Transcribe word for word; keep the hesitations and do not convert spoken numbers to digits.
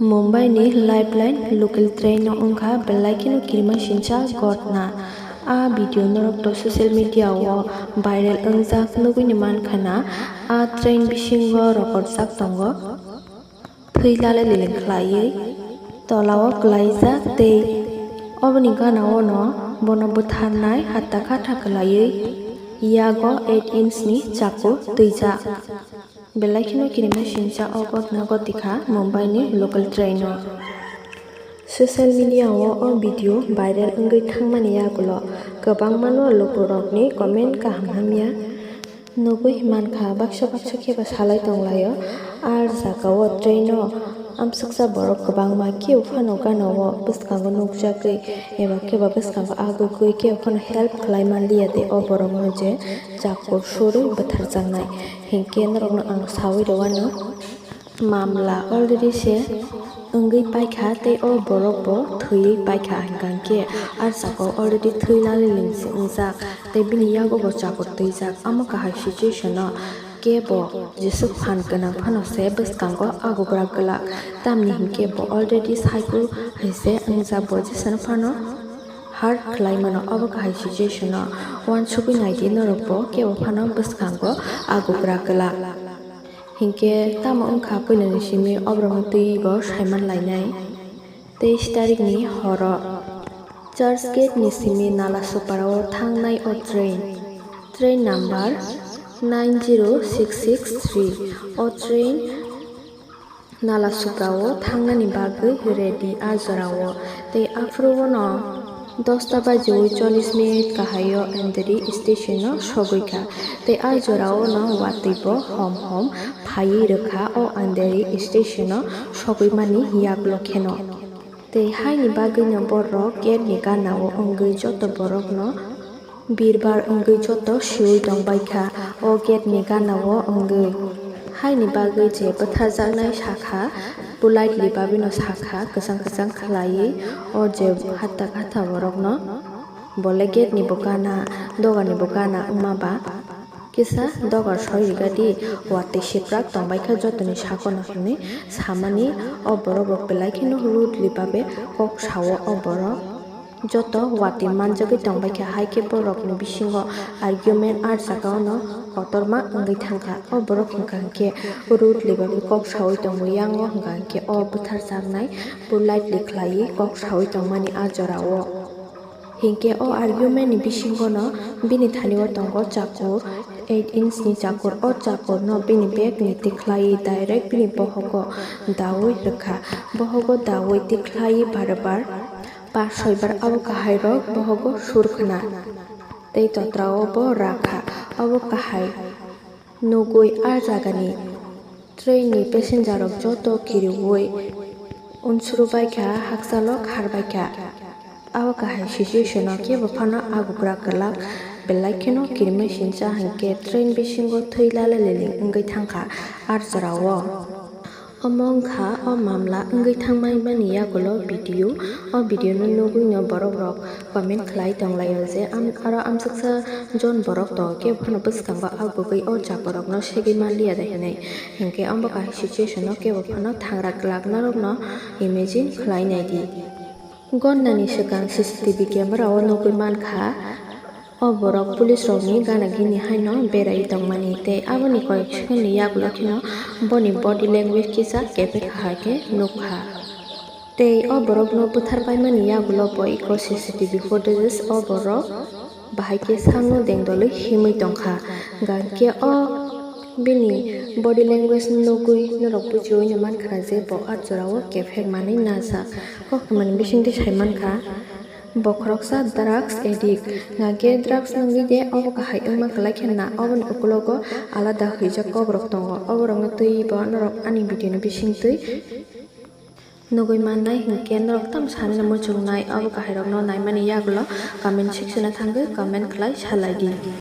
Mumbai ni Lifeline local train no wngkha belai kheno kirima sincha ghotna. A video norok to social media o viral wngjak nugwi ni mankha na. A train bisingo rokorjak tongo, thwi lale liling khlaiwi tolao kwlaijak tei oboni gana o no bono bwtharnai hatta khatha kwlaiwi yago eight inch ni chaku twijak. Belai kheno kirima sincha o ghotna ghotikha Mumbai ni local train o. Social media o o video viral wngwi thangmani yagulo kwbangmano lukurokni comment kaham hamya nugwi mankha, baksa baksa khe bo salai tonglaio. Ar jagao train o amsuksa borok kwbangma kebo phano gana o bwskango nukjagwi eba khe bo bwskango agugwi kebo phano help khlai manliya de o borokno je chakur surwi bwtharjaknai. Hinkhe norokno ang sawi rwano. Mamla already se wngwi paikha tei o borok bo thwiwi paikha, hwnkha khe ah jagao already thwi laliling se wngjak tei bini yago bo chakur twijak. Omo kahai situation o kebo jeswk phan gwnang phano se bwskango agugra glak, tamni hinkhe bo already cycle hai se wngjak, bo jesano phano hard khlai mano. Obo kahai situation o uansugwi naidi norok bo kebo phano bwskango agugra glak. Hinkhe tamo wngkha puilani simi oborokno twi bo saiman lainai. Teis tarikni horo Church Gate ni simi Nalasopara o thangnai o train, train number nine zero six six three. O train Nalasopara o thangnani bagwi ready a jora o, tei aphuru o no dosta bajiwi chollish minute kahai o Andheri station o sogwi kha. Tei a jora o no watwi bo hom hom phaiwi rwkha o Andheri station o sogwi mani yaklo kheno. Tei haini bagwi no borok gate ni gana o wngwi joto borok no birbar wngwi joto siwi tongbai kha o gate ni gana o wngwi. Haini bagwi je bwtharjaknai sakha, politely bagwi no sakha, kwchang kwchang khlaiwi o je hatta khatha borok no. Bole gate ni bo gana, dogar ni bo gana wngma ba kisa dogar soi rigadi, watwi siprak tongbai kha jotoni sakono hinwi samani. O borok rok belai kheno rudely babe kok sao o borok. Joto watwi manjagwi tongbai kha, hai khe borokni bisingo argument ah jagao no kotorma wngwi thangkha. O borok hwnkha hinkhe rudely babe kok sawi tongo, yango hwnkha hinkhe o bwtharjaknai politely khlaiwi kok sawi tongmani ah jorao. Hinkhe o argument ni bisingo no bini thani o tongo chakur, eight inch ni chakur. O chakur no bini bag ni tikhlai direct bini bohogo dawi rwkha. Bohogo dawi tikhlai bar bar, pas soi bar abo kahai rok bohogo sur khna. Tei totra o bo rakha, abo kahai. Nugwi ah jagani train ni passenger rok joto kiriwi unsuru bai kha, hakchalo khar bai kha. Abo kahai situation o kebo phano agugra kwlak, belai kheno kirima sincha hinkhe train bisingo thwi lala liling wngwi thangkha ah jorao. Omo wngkha o mamla wngwi thangmani yagulo video. O video no nugwi no borok rok comment khlai tonglaio je am-, aro amsuksa jon borok to kebo phano bwskango agugwi o chakurokno segwi manliya de hinwi. Hinkhe omo kahai situation o kebo phano thangra glak norokno imagine khlai naidi. Gonnani swkang C C T V camera o nugwi mankha o borok police rokni gana gini haino berai tongmani tei aboni koyek second ni yagulo kheno boni body language kisa kepek hai khe nukha. Tei o borokno bwthar paimani yagulo bo eko C C T V footages o borok bahai khe sakno dengdolwi himwi tongkha. Hwnkhe o bini body language nugwi norok bujiwi no mankha je bo ah jorao kephek manwi najak. Koktwmani bisingtwi sai mankha, bokhoroksa drugs addict, hwnkhe drugs nungwi de obo kahai wngma kwlai khe na, oboni ukulogo alada hwijak kokrok tongo. Oborokno twiwi bo norok ani video ni bisingtwi nugwi mannai, hinkhe norok tamo sanino muchungnai, abo kahairokno naimani yagulo comment section o thangwi comment khlai salai di.